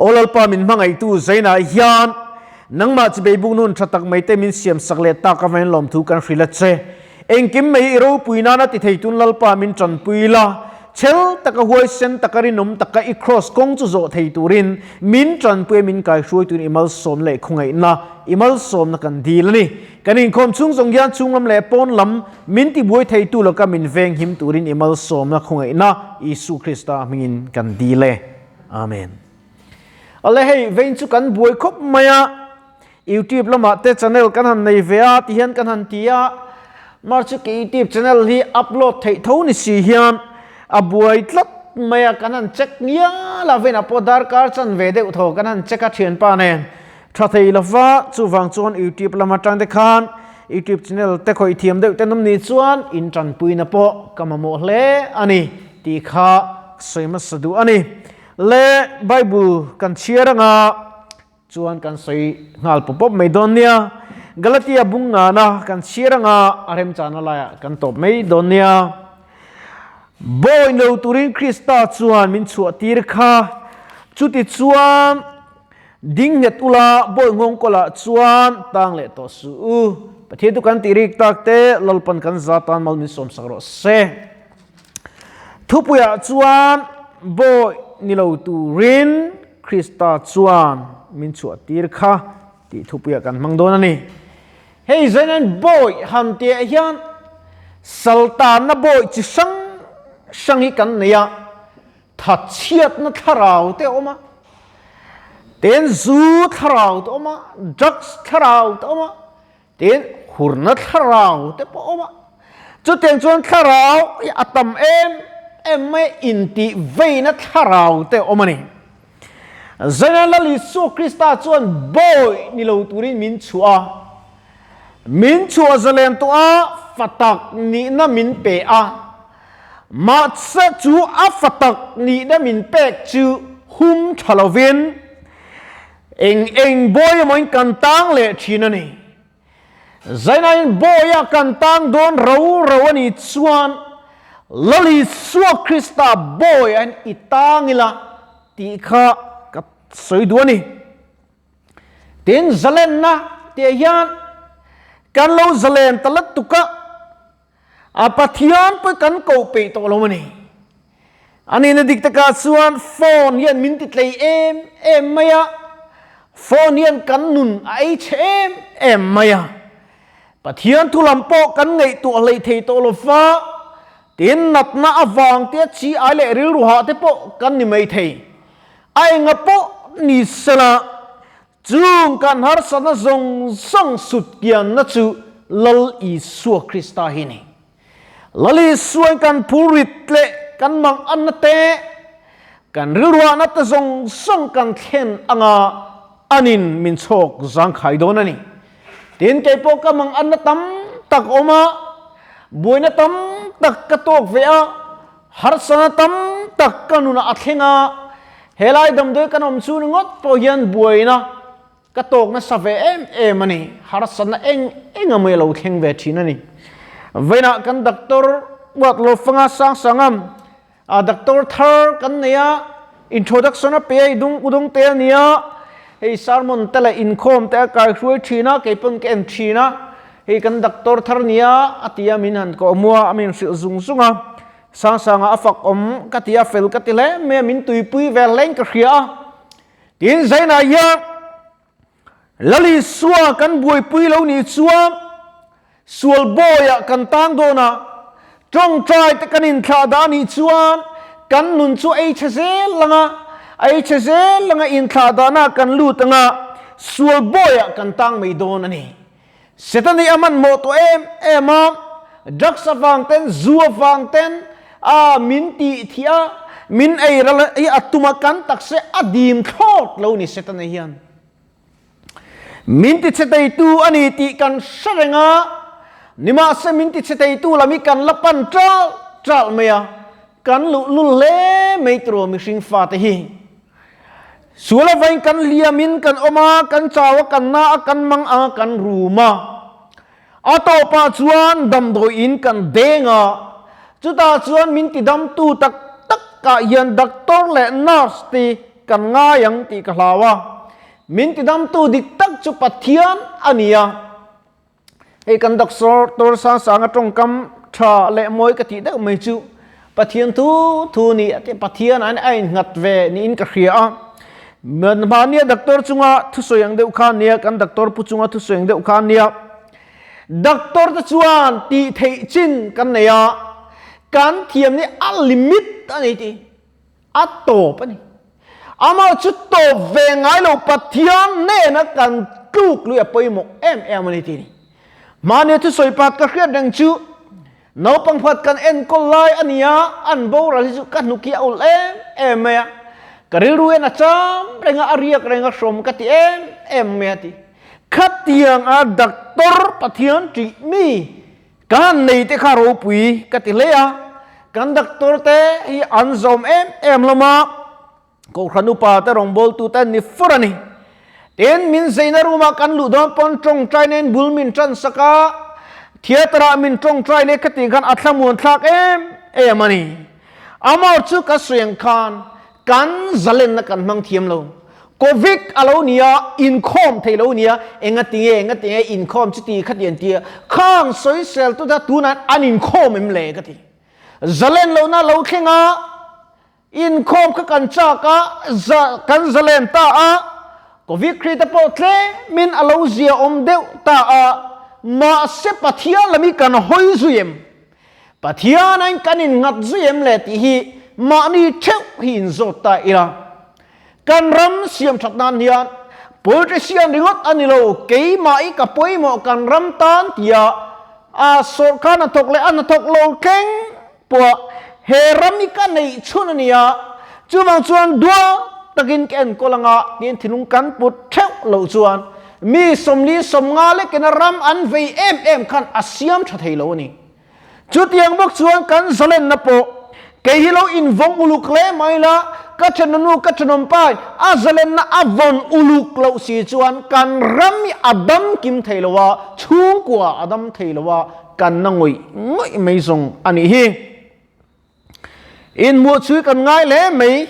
Aw Lalpa min hmangaihtu Zainah hian nangmah chi beibuk nun tha tak mai te min siam sak leh tak avangin lawmthu kan hrilh a che. Engkim mai i ropui nana ti thei tun Lalpa min tanpui la, chhel taka huaisen taka rinawm taka i kraws kawng chu zawh thei turin min tanpui a min kaihruai tuin i malsawmna leh khawngaihna i malsawmna kan dil a ni. Kan inkhawm chhung zawng hian chhunglam leh pawn lam min tibuai theitu laka min venghim turin i malsawmna khawngaihna Isu Krista hmingin kan dil e. Amen. Awle hei vein chu kan buai khawp mai a, YouTube lamah te channel kan han nei ve a ti hian kan han ti a, mar chu ka YouTube channel hi upload theih tho ni si hian a buai tlat mai a, kan han check ngial a, vein a pawh darkar chan ve deuh tho kan han check a thianpa nen tha thei lova, chuvang chuan YouTube lam atang te khan YouTube channel te khawih thiam deuh ten awm ni chuan in tanpuina pawh ka mamawh hle a ni tih kha sawi hmasa duh a ni. Le Bible kan chhiar anga chuan kan sawi nghal pawp pawp mai dawn nia. Galatia bung ngana kan chhiar anga a remchana laiah kan tawp mai dawn nia. Bawi lo turin Krista chuan min chhuah tir kha. Chuti chuan ding nghet ula bawi nghawng kawlah chuan tang leh tawh suh u. Pathian chu kan tih rik tak te Lalpan kan za tan mal min sawmsak rawh se. Thupuiah chuan bawi ni lo turin Krista chuan min chhuah tir kha tih thupuiah kan hmang dawn a ni. Hei zanin bawi han tihah hian saltanna bawi chi hrang hrang hi kan nei a, thatchhiatna thlarau te a awm a, tin zu thlarau te a awm a, drugs thlarau te a awm a, Tin, hurna thlarau te pawh a awm a. Chutiang chuan thlarau hi a tam em em mai intih veina thlarau te a awm a ni. Zaina Lal Isua Krista chuan bawi ni lo turin min chhuah a. Min chhuah zalen tawh a, fatak nihna min pe a. Mahse chu a fatak nihna min pek chu hum tha lovin, Eng eng bawi emawin kan tang leh thin a ni. Zainain bawia kan tang dawn ro ro a nih chuan Lal Isua Krista bawi an i tang ila tih kha ka sawi duh a ni. Tin, zalenna tih hian kan lo zalen ta lutuk a, A Pathian pawh kan koh peih tawh lo a ni. A nihna dik takah chuan phone hian min ti tlei em em mai a, phone hian kan nun a ei chhe em em mai a. Pathian thu lam pawh kan ngaihtuah hleih thei tawh lo fa, tin natna avang te chi ai leh rilru hah te pawh kan ni mai thei. A enga pawh ni sela Chung kan harsatna zawng zawng sutkianna chu Lal Isua Krista hi a ni. Lal Isuain kan phurrit leh kan manganna te, kan rilruahna te zawng zawng kan thlen anga anin min chhawk zangkhai dawn a ni. Tin, kei pawh ka manganna tam tak a awm a, buaina tam tak ka tawk ve a, Harsana tam tak ka nunah a thleng a, helai damdawi kan awm chu ringawt pawh hian buaina ka tawk nasa ve em em a ni. Harsatna eng eng a mai a lo thleng ve thin a ni. Vawiinah kan doctor uat lo fanga sang sang a, a doctor thar kan nei a, introduction a pe a, i dung udung te a nia, hei sermon te leh inkhawm te a kaihruai thin a, kei pawn ka en thin a, Hei kan doctor thar nia a ti a, min han kawh mua a, min hrilh zung zung a. Sangsanga a fak awm ka ti a, fel ka ti hle mai a, min tuipui ve hleng ka hria a. Tin, Zainah hian Lal Isua kan buaipui lo nih chuan sual bawiah kan tang dawn a, tawngtai te kan inthlah dah nih chuan kan nun chu ei chhe zel ang a, ei chhe zel ang a, inthlah dahna kan lut ang a, sual bawiah kan tang mai dawn a ni. Setani a hmanhmawh tawh em em a, drugs avang ten, zu avang ten a min tih thih a, min ei ral hi a tum a, kan taksa a dim thlawt lo ni Setani hian. Min ti chhe theitu a ni tih kan hre reng a, nimahse min ti chhe theitu lam hi kan la pan ṭal ṭal mai a, kan luhlul hle mai tiraw mihring fate hi. Sual avain kan hliamin kan awm a, kan chau a, kan na a, kan mang a, kan rum a. A tawpah chuan damdawiin kan deng a, chutah chuan min tidamtu tak takah hian doctor leh nurse te kan ngai ang tih ka hlau a. Min tidamtu dik tak chu Pathian a ni a. Hei kan doctor tor sang sanga tawngkam tha leh mawi ka tih deuh mai chu Pathian thu thu ni a ti Pathian an a innghat ve niin ka hria a. Mahnia doctor chunga thusawi ang deuh kha nia kan doctor pu chunga thusawi ang deuh kha nia. Doctor te chuan tih theih chin kan nei a, kan thiam ni a limit a ni ti. A tawp a ni. Amah chu tawp ve ngai lo Pathian nena kan tluk lui a pawimawh em em a ni ti ni. Mahni thusawi pat ka hriat reng chu naupang phat kan enkawl lai a ni a, an boral hi chu ka hnuk hi a ulh em em mai a. Ka rilru hian a cham reng a, a riak reng a hrawm ka ti em em mai a ti. Khatiang a doctor Pathian ṭih mi Ka han nei te kha ropui ka ti hle a, kan doctor te hi an zawm em em hlawm a, Kohhran upa te rawngbawltu te an ni fur a ni. Tin, min zeina room ah kan luh dawn pawn tawngtai nen bul min tan sak a, theatre ah min tawngtai leh khati khan a thlamuan thlak em em a ni. Amor chu ka sawi ang khan Kan zalenna kan hmang thiam lo. Covid a lo nia, inkhawm thei lo nia, enga tinge, enga tinge inkhawm chuti khati an tia, khang sawisel tu ta tunah an inkhawm em le ka ti. Zalen lohna lo thleng a, inkhawm kha kan chak a, za, kan zalen ta a, Covid hri te pawh tlemin a lo zia awm deuh ta a, mahse Pathian lam hi kan hawi zui em? Pathian ain kan innghat zui em le tih hi mahni theuh hi inzawt ta ila. Kan ram siam that nan hian politician ringawt a ni lo, keimah i ka pawimawh kan ram tan tia a sawrkar hnathawk leh a hnathawk lo thleng pawh he ram i ka neih chhun a nia, chuvang chuan dua takin ka enkawl anga tiin thinlung kan put theuh loh chuan Mi 40 50 lekina ram an vei em em khan a siam tha thei lo a ni. Chutiang bawk chuan kan zalenna pawh kei hi lo invawng uluk hle mai la, ka thenawmnu ka thenawmpa in a zalenna a vawn uluk loh si chuan kan ram hi a dam kim thei lo a, chhungkua a dam thei lo a, kan na ngawih ngawih mai zawng a nih hi. Inhmuh chui kan ngai hle mai.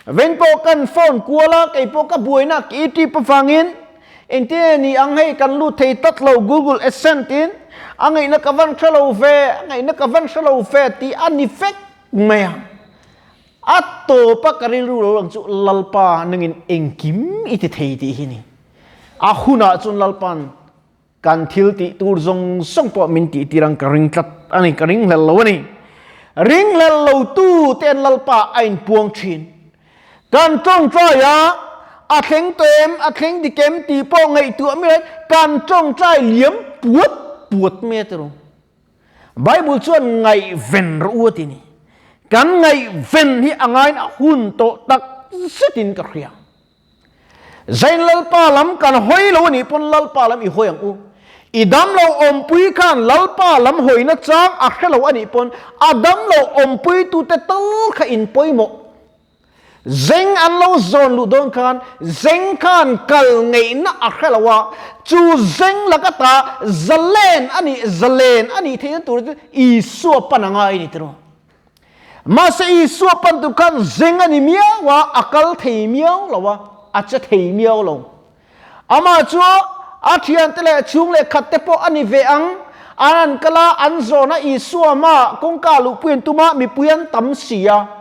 Veng pawh kan phone kual a, kei pawh ka buaina ka e-trip avangin engtin nge ni ang hei kan lut thei tlat lo Google AdSense in a ngaihna ka van hre lo ve, a ngaihna ka van hre lo ve tih a ni vek mai a. A tawp a ka rilru lo lang chu Lalpa nangin engkim i ti thei tih hi ni. A hunah chuan Lalpa'n Kan thil tih tur zawng zawng pawh min tih tir ang ka ring tlat a ni, ka ringhlel lo a ni. Ringhlel lo tu te an Lalpa a inpuang thin. Kan tawngtai a, a thleng tawh em, a thleng dik em tih pawh ngaihtuah mai lo kan tawngtai liam puat puat mai a ti ru. Bible chuan ngaihven rawh u a ti ni. Kan ngaihven hi a ngaiin a hun tawh tak zetin ka hria. Zain Lalpa lam kan hawi lo a nih pawn Lalpa lam i hawi ang u. I damlo awmpui khan Lalpa lam hawina chang a hre lo a nih pawn a damlo awmpui tute tal kha in pawimawh. Zeng an lo zawn luh dawn khan zeng khan kal ngeihna a hre lo a, chu zeng laka ta zalen a nih zalen a nih theihna tur chu Isua pan a ngai a ni tiraw. Mahse Isua pan tur khan zeng a ni miau a, a kal thei miau lo a, a che thei miau lo. Amah chu a thiante leh chhung leh khat te pawh a ni ve ang. An an kal a, an zawn a, Isua hmaah kawngka luhpui an tum a, mipui an tam si a.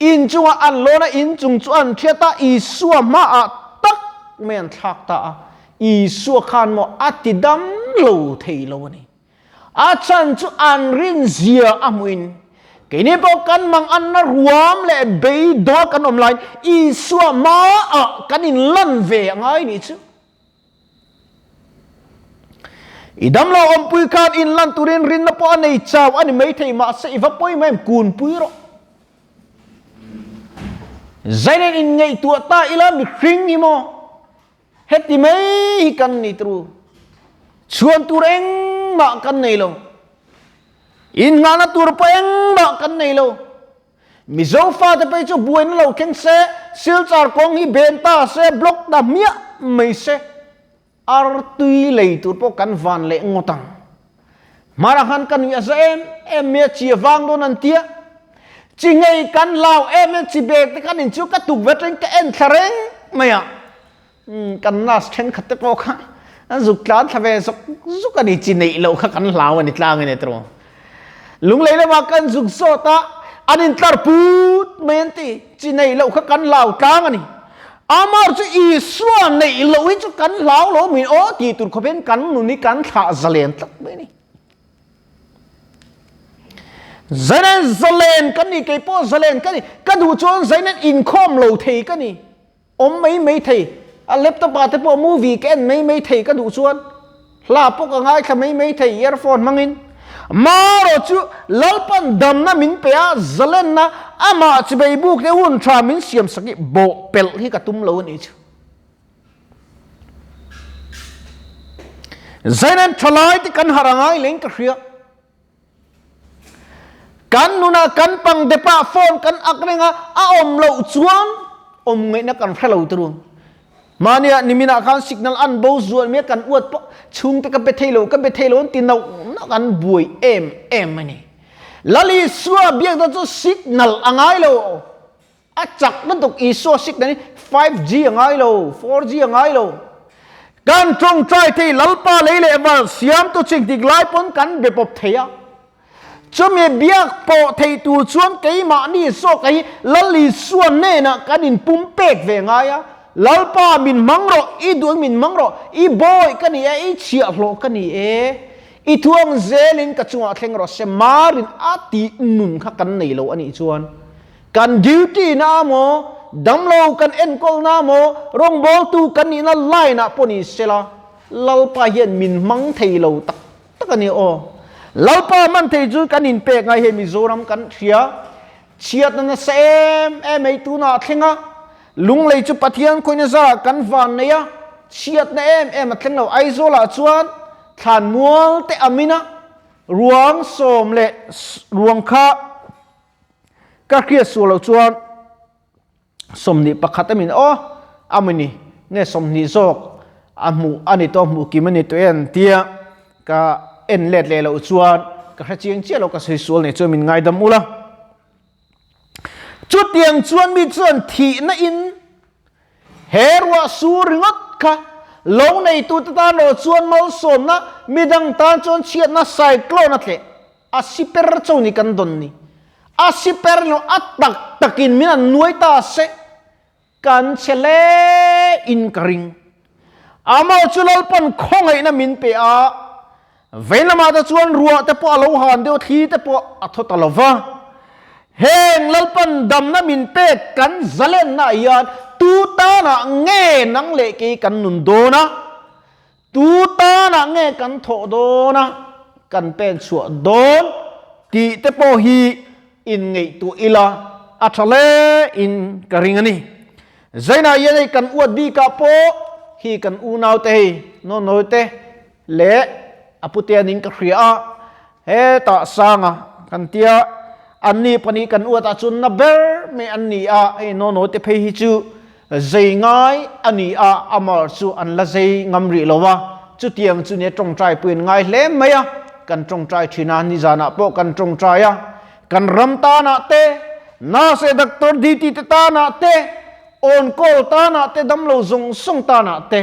In chungah an lawn a, in chung chu an thiat a, Isua hmaah tak mai an thlak ta a. Isua khan maw a ti dam lo thei lo a ni. A chhan chu an rin zia a hmuhin, keini pawh kan mang anna ruam leh beidawn kan awm laiin Isua hmaah kan inlan ve a ngai nih chu. I damlo awmpui khan inlan turin rinna pawh a nei chau a ni maithei, mahse i va pawi mai em, kunpui rawh. Zainen inngaihtuah ta ila mihring hi maw? Heti mai hi kan ni tru. Chhuan tur engmah kan nei lo. Innghahna tur pawh engmah kan nei lo. Mizo fate phei chu buaina lo thleng se, Silchar kawng hi ben ta se, block ta hmiah mai se, artui lei tur pawh kan van leh ngawt ang. Hmara khan ka nuih a za em em mai a, chia vang dawn an tia. Chi ngei kan lau em em chi bek te kan in chu ka tukverh atangin ka en thla reng mai a. Kan nurse thenkhat te pawh kha an zuk tlan thla ve zuk zuk a ni, chi neih loh kha kan hlau a ni tlang a ni tiraw. Lunglei lamah kan zuk zawt a, an intlar put mai an ti, chi neih loh kha kan hlau tlang a ni. Amar chu Isua neih loh hi chu kan hlau lo min aw tih tur khawp hian kan nun hi kan thlah zalen tlat mai a ni. Zainen zalen kan ni, kei pawh zalen ka ni, ka duh chuan zainen inkhawm lo thei ka ni. Awm mai mai thei, a laptop ah te pawh movie ka en mai mai thei ka duh chuan hla pawh ka ngaithla mai mai thei earphone hmangin. Marawh chu Lalpan damna min pe a, zalenna amah chibei buk te hun tha min siam sak hi bawh pelh hi ka tum lo a nih chu. Zainen thalai te kan harh a ngai leng ka hria. Kan nunah kan pang depah phone kan ak reng a, a awm loh chuan awm ngaihna kan hre lo turu. Mahnia niminah khan signal an bo zual mai a, kan uat pawh chhungte ka be thei lo, ka be thei lo an ti nauh nauh an buai em em a ni. Lal Isua biak dawn chu signal a ngai lo, a chak lutuk Isua signal hi 5G a ngai lo, 4G a ngai lo. Kan tawngtai thei Lalpa lei leh val siamtu chik dik lai pawn kan be pawp thei a. Chumi biak pawh thei tur chuan keimahni zawk hi Lal Isua hnenah kan inpum pek ve ngai a. Lalpa min hmang rawh, i duh min hmang rawh, i bawi ka ni e, i chhiahhlawh ka ni e, i thuang zelin ka chungah thleng rawh se, marin a tih nun kha kan nei lo a nih chuan Kan duty na maw, damlo kan enkawl na maw, rawngbawltu kan nihna line ah pawh ni sela, Lalpa hian min hmang thei lo tak tak a ni aw. Lalpa hman thei chu kan inpek ngai hei Mizoram kan hria, chhiatna nasa em em ei tunah a thleng a, Lunglei chu Pathian khawina zarah kan van nei a, chhiatna em em a thleng lo. Aizawl ah chuan thlanmual te amin a, ruang sawm leh ruang kha, Ka hriat suh loh chuan 21 a min aw a mawni nge 20 zawk a hmuh a ni tawh hmuh kim a ni tawh e an tia ka en let leh loh chuan ka hre chiang chiah lo ka sawi sual nei chuan min ngaidam ula. Chutiang chuan mi chuan thihna in he ruah sur ringawt kha lo neitute tan erawh chuan malsawmna midang tan chuan chhiatna cyclone a tleh. A siper cho ni kan don ni. A siper lo a tak takin min an nuai ta se kan che hle in ka ring. Amah chu Lalpan khawngaihna min pe a, vei lamah te chuan ruah te pawh a lo han deuh a, thli te pawh a thaw ta lo va. Heng Lalpan damna min pek kan zalenna ah hian tu tanah nge nang leh kei kan nun dawn a? Tu tanah nge kan thawh dawn a, kan pen chhuah dawn tih te pawh hi inngaihtuah ila a tha hle in ka ring a ni. Zainah hian hei kan uat bikah pawh hi kan unau te hei Nonoy te leh a putea ning ka hria a, hetah sanga kan tia anni pahnih kan uat ah chuan na ber mai an ni a, hei Nonoy te phei hi chu Zei ngai a ni a, amah chu an la zei ngam rih lo a, chutiang chu nia tawngtai puiin ngai hle mai a, kan tawngtai thin a, nizanah pawh kan tawngtai a, kan ram tanah te, nurse doctor duty te tanah te, on call tanah te, damlo zawng zawng tanah te,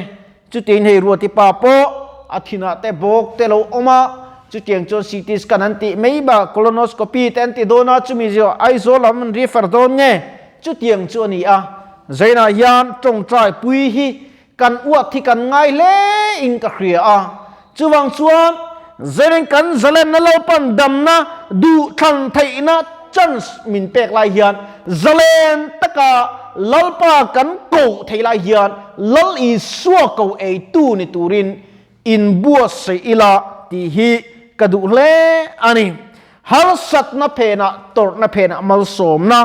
chutiang hei Ruati pa pawh a thinah te bawk te lo awm a, chutiang chuan CT scan an tih mai bak colonoscopy te an ti dawn a, chumi zio Aizawl lam an refer dawn nge? Chutiang chu a ni a, Zainah hian tawngtai pui hi kan uat hi kan ngai hle in ka hria a. Chuvang chuan Zainin kan zalenna Lalpan damna duhthlan theihna chance min pek lai hian zalen taka Lalpa kan koh theih lai hian Lal Isua ko eitu ni turin inbuatsaih ila tih hi ka duh hle a ni. Harsatna phenah tawrhna phenah malsawmna,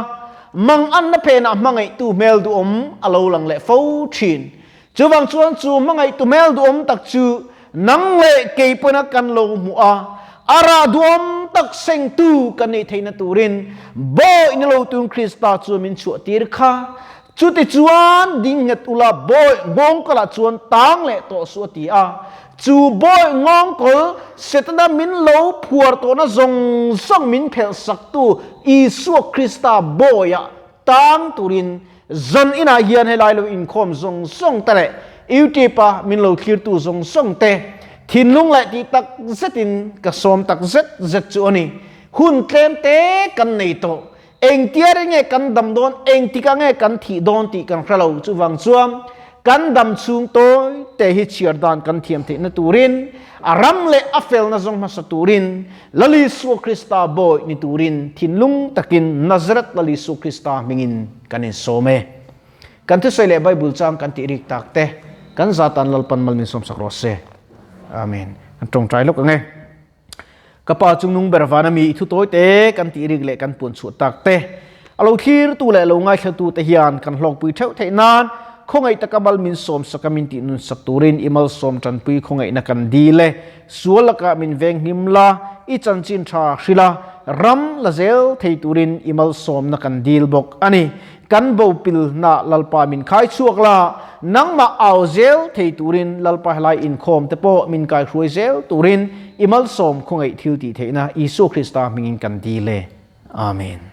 manganna phenah hmangaihtu hmel duhawm a lo lang leh fo thin. Chuvang chuan chu hmangaihtu hmel duhawm tak chu nang leh kei pawina kan lo hmuh a, a rah duhawm tak sengtu kan neih theihna turin Bawi ni lo tun Krista chu min chhuahtir kha. Chutichuan ding nghet ula bawi nghawngkawlah chuan tang leh tawh suh a ti a. Chu bawi nghawngkawl Setana min lo phuar tawhna zawng zawng min phelh saktu Isua Krista bawiah tang turin zan inah hian helai lo inkhawm zawng zawng te leh YouTube a min lo thlirtu zawng zawng te thinlung leh tih tak zetin ka sawm tak zet zet chu a ni. Hun tlem te kan nei tawh. Engtia reng nge kan dam dawn, engtikah nge kan thih dawn tih kan hre lo. Chuvang chuan kan dam chhung tawi te hi chhiar dan kan thiam theihna turin, a ram leh a felna zawng hmasa turin, Lal Isua Krista bawi ni turin thinlung takin Nazareth Lal Isua Krista hmingin kan insawm e. Kan thusawi leh Bible chang kan tih rik tak te kan zatan Lalpan mal min sawmsak rawh se. Amen. Kan tawngtai lawk ang e. Ka pa chung nung ber vana mi i thu tawi te kan tih rik leh kan puan chhuah tak te, a lo thlirtu leh lo ngaithlatu te hian kan hlawkpui theuh theih nan khawngaih taka mal min sawm sak a min tih nun sak turin i malsawm tanpui khawngaihna kan dil e. Sual lakah min veng hlim la, i chanchin tha hrilh a, ram la zel thei turin i malsawmna kan dil bawk a ni. Kan bo pilna Lalpa min khai chhuak la, nangmah au zel thei turin Lalpa helai inkhawm te pawh min kai hruai zel turin i malsawm khawngaih thil tih theihna Isua Krista hmingin kan dil e. Amen.